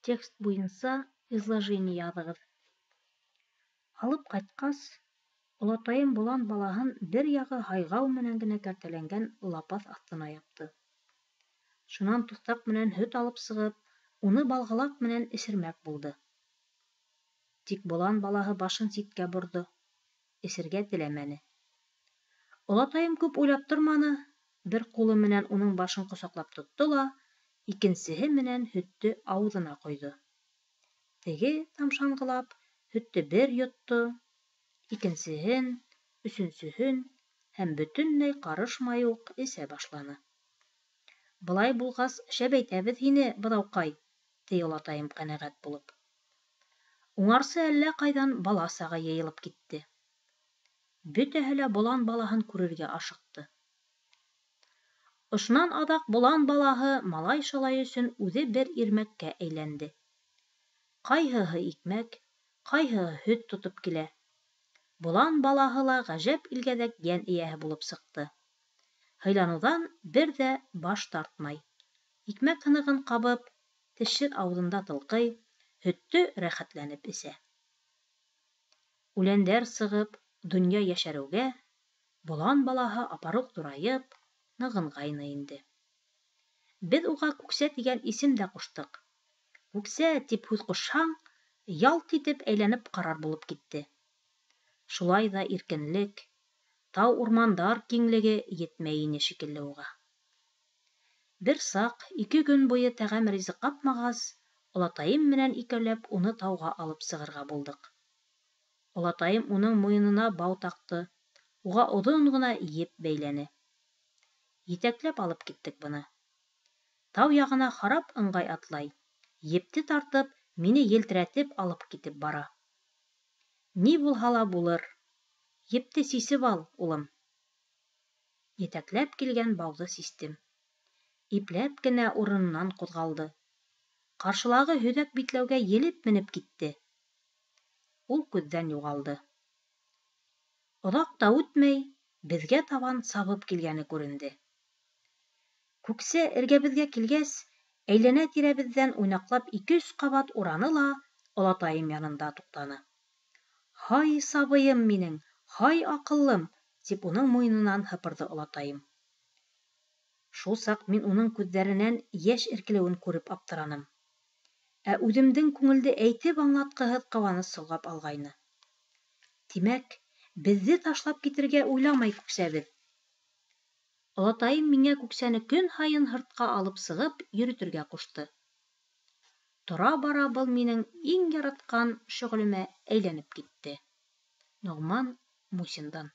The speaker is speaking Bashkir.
Текст буйынса изложение яҙығыҙ. Алып ҡайтҡас, олатайым болан балаһын бер яғы һайғау менән генә кәртәләнгән лапаҫ аҫтына япты. Шунан туҫтаҡ менән һөт алып сығып, уны балғалаҡ менән эсермәк булды. Тик болан балаһы башын ситкә борҙо, эсергә теләмәне. Олатайым күп уйлап торманы, бер ҡулы менән уның башын ҡосаҡлап тотто ла, икенсеһе менән һөттө ауыҙына ҡойҙо. Теге, тамшанғылап, һөттө бер йотто, икенсеһен, өсөнсөһөн һәм бөтөнләй ҡарышмай уҡ эсә башланы. Былай булғас, шәбәйтәбеҙ һине, быҙауҡай, ти олатайым ҡәнәғәт булып. Уңарсы әллә ҡайҙан бала-саға йыйылып китте. Бөтәһе лә болан балаһын күрергә ашыҡты. Ошонан аҙаҡ болан балаһы малай-шалай өсөн үҙе бер ирмәккә әйләнде. Ҡайһыһы икмәк, ҡайһыһы һөт тотоп килә. Болан балаһы ла ғәжәп илгәҙәк йән эйәһе булып сыҡты. Һыйланыуҙан бер ҙә баш тартмай. Икмәк һынығын ҡабып, тешһеҙ ауыҙында тылҡый, һөттө рәхәтләнеп эсә. Үләндәр сығып, донъя йәшәреүгә, болан балаһы апаруҡ ҙурайып, нығынғайны инде. Беҙ уға Күксә тигән исем дә ҡуштыҡ. Күксә тип һүҙ ҡушһаң, ялт итеп әйләнеп ҡарар булып китте. Шулай ҙа иркенлек, тау-урмандар киңлеге етмәй ине шикелле уға. Бер саҡ, ике көн буйы тәғәм ризыҡ ҡапмағас, олатайым менән икәүләп уны тауға алып сығырға булдыҡ. Олатайым уның муйынына бау таҡты, уға оҙон ғына еп бәйләне. Етәкләп алып киттек быны. Тау яғына харап ыңғай атлай, епте тартып, мине елтерәтеп алып китеп бара. Ни булһа ла булыр, епте сисеп ал, улым. Етәкләп килгән бауҙы систем. Ипләп кенә урынынан ҡуҙғалды. Ҡаршылағы һөҙәк битләүгә елеп менеп китте. Ул күҙҙән юғалды. Оҙаҡ та үтмәй, беҙгә табан сабып килгәне күренде. Күксә эргәбеҙгә килгәс, әйләнә-тирәбеҙҙән уйнаҡлап ике-өс ҡабат ураны ла олатайым янында туҡтаны. Һай, сабыйым минең, һай, аҡыллым, тип уның муйынынан һыпырҙы олатайым. Шул саҡ мин уның күҙҙәренән йәш эркелеүен күреп аптыраным. Ә үҙемдең күңелде әйтеп аңлатҡыһыҙ ҡыуаныс солғап алғайны. Тимәк, беҙҙе ташлап китергә уйламай Күксәбеҙ. Олатайым миңә Күксәне көн һайын һыртҡа алып сығып йөрөтөргә ҡушты. Тора-бара был минең иң яратҡан шөғөлөмә әйләнеп китте. Ноғман Мусиндан.